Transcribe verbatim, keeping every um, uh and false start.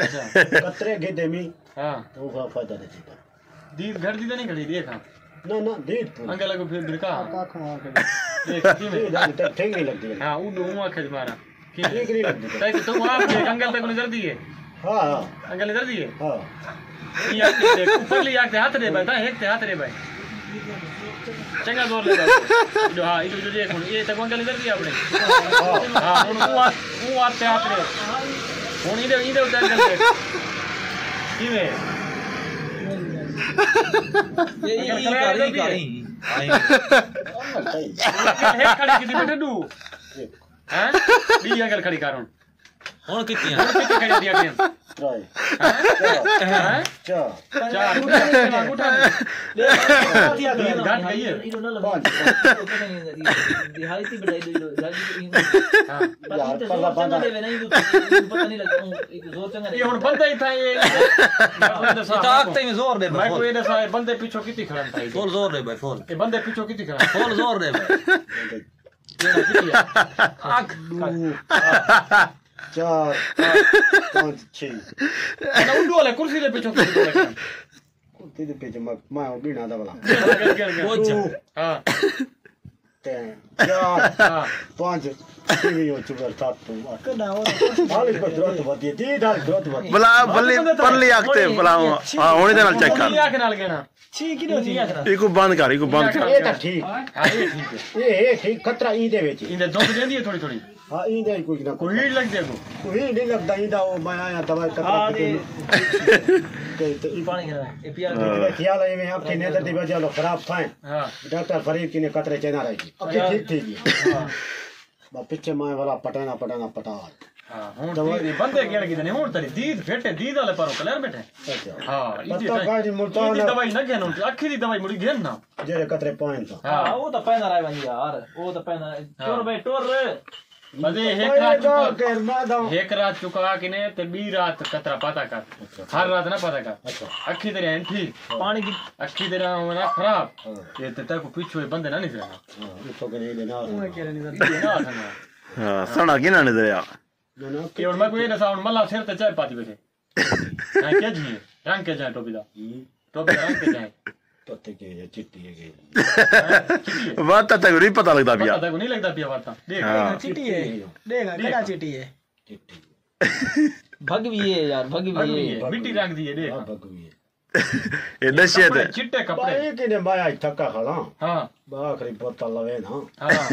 اچھا۔ قطرے گھدے میں۔ ہاں۔ تو وہ فائدہ نہیں تھا۔ دید گھڑ دی تو نہیں گھڑی، دیکھ ہاں۔ نہ، نہ، دید پوری۔ انگل کو پھر برکا۔ دیکھ، کیویں؟ دید آج تک ٹھیک نہیں لگدی۔ ہاں، اوں، اوں آکھے مارا۔ ٹھیک نہیں لگدی۔ تیکوں تو آپ دے، انگل تیکوں نظر دی ہے؟ ہاں، ہاں۔ انگل نظر دی ہے؟ ہاں۔ یہ آکھ دے، اوپرلی آکھ دے، ہتھ دے بھائی، تاں ہک تے ہتھ دے بھائی۔ چنگا زور لے بھائی۔ جو، ہاں، ایڈو جو دیکھ ہن، یہ تیکوں انگل نظر دی ہے اپݨی؟ ہاں۔ ہاں، ہن اوں آ-، اوں آ تے ہتھ دے۔ ہن ایندے، ایندے اتے انگل دے۔ کیویں؟ یہ، یہ، یہ کر، یہ کر، یہ۔ ہک کھڑی کیتی بیٹھے ݙو۔ ہیں؟ ٻئی انگل کھڑی کر ہݨ۔ ہݨ کتنی ہیں؟ ہݨ کتنی کھڑی تھی اڳے؟ ترائے۔ ہیں؟ ہیں؟ چار۔ چار۔ انگوٹھا نہیں۔ گھٹ گئی ہے۔ پانچ۔ ہاں۔ یار، پرلا بندہ۔ یہ ہݨ بندہ ہی تھا، یہ۔ یہ تو آگ تے زور ݙے، میں کوئی نہ سا، بندے پچھوں کیتی کھڑن تھا۔ فل زور ݙے بھائی، فل۔ یہ بندے پچھوں کیتی کھڑن۔ فل زور ݙے بھائی۔ اکھ۔ چار، پانچ، چھ۔ نہ، اڈو والے کرسی دے پچھوں کیوں کھڑے ہیں؟ کرسی دے پچھوں میں، میں او گھنا دا بلا۔ گھن، گھن، گھن۔ ہاں۔ تے چار، ہاں۔ پانچ، چھویں او چبر سات تو اٹھ۔ کݙا او؟ حالی پر درست ودی، دی دال درست ودی۔ بلا، بلی، پرلی اکھ تے بلا، ہاں، ہݨ دے نال چیک کر۔ پرلی اکھ نال گھنا۔ چھی کݙو تھی؟ ایکوں بند کر، ایکوں بند کر۔ یہ تو ٹھیک۔ ہاں، یہ ٹھیک ہے۔ یہ ہے ٹھیک، خطرہ ای دے وچ۔ ایندے دکھ دیندی ہے تھوڑی تھوڑی۔ ہاں، ای دے کوئی نہ کوئی۔ کوئی ہیٹ لڳدے کو؟ کوئی ہیٹ نہیں لڳدا، ای دا او میں آیا دوائی کر ہاں، کے جی۔ تے، تے ای پانی کھڑا ہے، یہ پیا۔ ہاں۔ خیال ہے میں آپ کی نظر دی وجہ لو خراب تھا ہے۔ ہاں۔ ڈاکٹر فرید کی نے قطرے چینا رہی تھی۔ اب اچھا۔ ٹھیک تھی گئی۔ ہاں۔ بس پچھے میں والا پٹانا، پٹانا، پٹا۔ ہاں، ہݨ دوائی۔ تیرے بندے کیڑے کیتے نے، ہݨ تیری دید فٹ ہے، دید والے پروں کلیر بیٹھے۔ اچھا۔ ہاں، پتہ ایندی کائے دی ملتان ایندی ہے۔ دوائی نہ گھن، ہݨ اکھی دی دوائی مڑی گھن نہ۔ جیڑھے قطرے پائن تاں۔ ہاں۔ ہاں، او تاں پیندا رہ ویندی یار، او تاں پیندا۔ ہاں۔ ٹر بھائی، ٹر۔ بس یہ ہک رات چکا، ہک رات چکا کے نے تے ٻئی رات قطرہ پاتا کر۔ اچھا۔ ہر رات نہ پاتا کر۔ اچھا۔ اکھی تے رہن ٹھیک۔ پانی دی اکھی تے رہن ہونا خراب۔ ہاں۔ یہ تے تیکوں پچھوں یہ بندے نہ نکلنا۔ ہاں، اتھوں کنے ایندے نال۔ اوہ کیڑے نظر؟ ایندے نال سنگا۔ ہاں، سݨا کینا نظر آ۔ نہ، نہ، یہ ہݨ میں کوئی ݙساں، ہݨ ملا سر تے چائے پاتی بیٹھے۔ ہیں کیا جی ہے؟ رنگ کیا جائے ٹوپی دا؟ ہوں۔ ٹوپی دا رنگ کیا جائے؟ پتہ کی ہے، چٹی ہے کہ ہاں، چٹی ہے۔ وات تک نہیں پتہ لڳدا پیا۔ پتہ تک نہیں لڳدا پیا وات تک۔ ݙیکھ۔ ہاں۔ چٹی ہے۔ ݙیکھ، ݙیکھ۔ کݙا چٹی ہے؟ چٹی۔ بھڳوی ہے یار، بھڳوی بھڳوی ہے۔ ہے، مٹی رنگ دی ہے، ݙیکھ۔ ہاں، بھڳوی ہے۔ اے نشے تے۔ کپڑے، چٹے کپڑے۔ بھائی کنے مایا تھکا کھڑا۔ ہاں۔ با آخری بوتل لوے نا۔ ہاں۔